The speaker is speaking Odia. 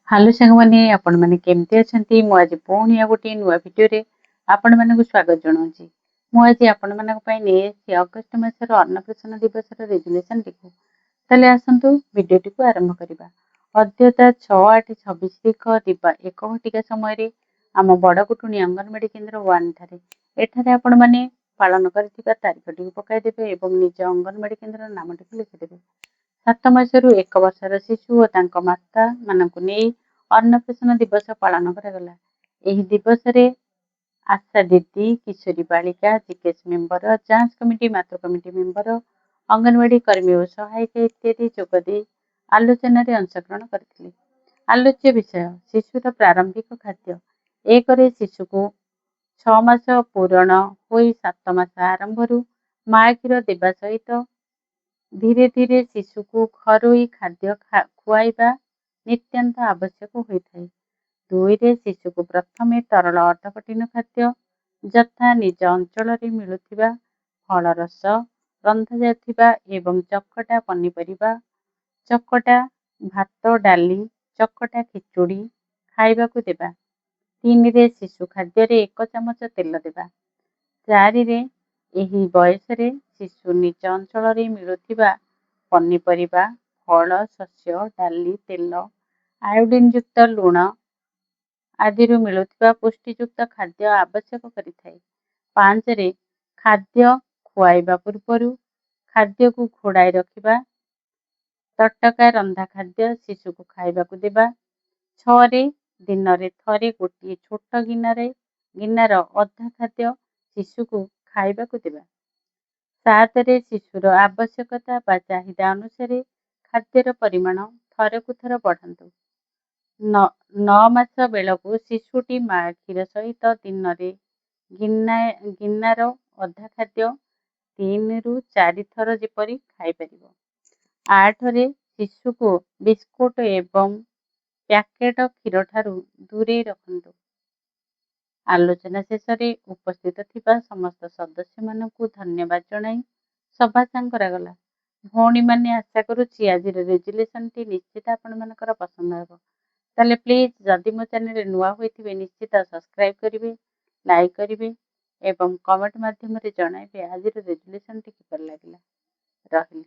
ହ୍ୟାଲୋ ସାଙ୍ଗମାନେ, ଆପଣମାନେ କେମିତି ଅଛନ୍ତି? ମୁଁ ଆଜି ପୁଣି ଆଉ ଗୋଟିଏ ନୂଆ ଭିଡ଼ିଓରେ ଆପଣମାନଙ୍କୁ ସ୍ୱାଗତ ଜଣାଉଛି। ମୁଁ ଆଜି ଆପଣମାନଙ୍କ ପାଇଁ ନେଇ ଆସିଛି ଅଗଷ୍ଟ ମାସର ଅନ୍ନପ୍ରାଶନ ଦିବସର ରେଜୁଲେସନଟିକୁ। ତାହେଲେ ଆସନ୍ତୁ, ଭିଡ଼ିଓଟିକୁ ଆରମ୍ଭ କରିବା। ଅଦ୍ୟତା 6/8/26 ତାରିଖ ଦିବା 1 ଘଟିକା ସମୟରେ ଆମ ବଡ଼କୁଟୁଣି ଅଙ୍ଗନବାଡ଼ି କେନ୍ଦ୍ର 1 ଠାରେ, ଏଠାରେ ଆପଣମାନେ ପାଳନ କରିଥିବା ତାରିଖଟିକୁ ପକାଇଦେବେ ଏବଂ ନିଜ ଅଙ୍ଗନବାଡ଼ି କେନ୍ଦ୍ରର ନାମଟିକୁ ଲେଖିଦେବେ। 7 ମାସରୁ 1 ବର୍ଷର ଶିଶୁ ଓ ତାଙ୍କ ମାତାମାନଙ୍କୁ ନେଇ ଅନ୍ନପ୍ରାଶନ ଦିବସ ପାଳନ କରାଗଲା। ଏହି ଦିବସରେ ଆଶା ଦିଦି, କିଶୋରୀ ବାଳିକା, ଜିକେଏସ୍ ମେମ୍ବର, ଯାଞ୍ଚ କମିଟି, ମାତୃ କମିଟି ମେମ୍ବର, ଅଙ୍ଗନବାଡ଼ି କର୍ମୀ ଓ ସହାୟିକା ଇତ୍ୟାଦି ଯୋଗ ଦେଇ ଆଲୋଚନାରେ ଅଂଶଗ୍ରହଣ କରିଥିଲେ। ଆଲୋଚ୍ୟ ବିଷୟ: ଶିଶୁର ପ୍ରାରମ୍ଭିକ ଖାଦ୍ୟ। 1ରେ ଶିଶୁକୁ 6 ମାସ ପୂରଣ ହୋଇ 7 ମାସ ଆରମ୍ଭରୁ ମା କ୍ଷୀର ଦେବା ସହିତ ଧୀରେ ଧୀରେ ଶିଶୁକୁ ଘରୋଇ ଖାଦ୍ୟ ଖୁଆଇବା ନିତ୍ୟାନ୍ତ ଆବଶ୍ୟକ ହୋଇଥାଏ। 2ରେ ଶିଶୁକୁ ପ୍ରଥମେ ତରଳ ଅର୍ଦ୍ଧକଠିନ ଖାଦ୍ୟ, ଯଥା ନିଜ ଅଞ୍ଚଳରେ ମିଳୁଥିବା ଫଳରସ, ରନ୍ଧାଯାଉଥିବା ଏବଂ ଚକଟା ପନିପରିବା, ଚକଟା ଭାତ, ଡାଲି ଚକଟା, ଖିଚୁଡ଼ି ଖାଇବାକୁ ଦେବା। 3ରେ ଶିଶୁ ଖାଦ୍ୟରେ 1 ଚାମଚ ତେଲ ଦେବା। 4ରେ ଏହି ବୟସରେ ଶିଶୁ ନିଜ ଅଞ୍ଚଳରେ ମିଳୁଥିବା ପନିପରିବା, ଫଳ, ଶସ୍ୟ, ଡାଲି, ତେଲ, ଆୟୋଡ଼ିନଯୁକ୍ତ ଲୁଣ ଆଦିରୁ ମିଳୁଥିବା ପୁଷ୍ଟିଯୁକ୍ତ ଖାଦ୍ୟ ଆବଶ୍ୟକ କରିଥାଏ। 5ରେ ଖାଦ୍ୟ ଖୁଆଇବା ପୂର୍ବରୁ ଖାଦ୍ୟକୁ ଘୋଡ଼ାଇ ରଖିବା, ତଟକା ରନ୍ଧା ଖାଦ୍ୟ ଶିଶୁକୁ ଖାଇବାକୁ ଦେବା। 6ରେ ଦିନରେ ଥରେ ଗୋଟିଏ ଛୋଟ ଗିନାର ଅଧା ଖାଦ୍ୟ ଶିଶୁକୁ ଖାଇବାକୁ ଦେବା। 7ରେ ଶିଶୁର ଆବଶ୍ୟକତା ବା ଚାହିଦା ଅନୁସାରେ ଖାଦ୍ୟର ପରିମାଣ ଥରକୁ ଥର ବଢ଼ାନ୍ତୁ। 9 ମାସ ବେଳକୁ ଶିଶୁଟି ମା କ୍ଷୀର ସହିତ ଦିନରେ ଗିନାର ଅଧା ଖାଦ୍ୟ 3ରୁ 4 ଥର ଯେପରି ଖାଇପାରିବ। 8ରେ ଶିଶୁକୁ ବିସ୍କୁଟ ଏବଂ ପ୍ୟାକେଟ କ୍ଷୀରଠାରୁ ଦୂରେଇ ରଖନ୍ତୁ। ଆଲୋଚନା ଶେଷରେ ଉପସ୍ଥିତ ଥିବା ସମସ୍ତ ସଦସ୍ୟମାନଙ୍କୁ ଧନ୍ୟବାଦ ଜଣାଇ ସଭା ସାଙ୍ଗ କରାଗଲା। ଭଉଣୀମାନେ, ଆଶା କରୁଛି ଆଜିର ରେଜୁଲେସନଟି ନିଶ୍ଚିତ ଆପଣମାନଙ୍କର ପସନ୍ଦ ହେବ। ତାହେଲେ ପ୍ଲିଜ୍, ଯଦି ମୋ ଚ୍ୟାନେଲରେ ନୂଆ ହୋଇଥିବେ, ନିଶ୍ଚିତ ସବସ୍କ୍ରାଇବ୍ କରିବେ, ଲାଇକ୍ କରିବେ ଏବଂ କମେଣ୍ଟ ମାଧ୍ୟମରେ ଜଣାଇବେ ଆଜିର ରେଜୁଲେସନଟି କିପରି ଲାଗିଲା। ରହିଲି।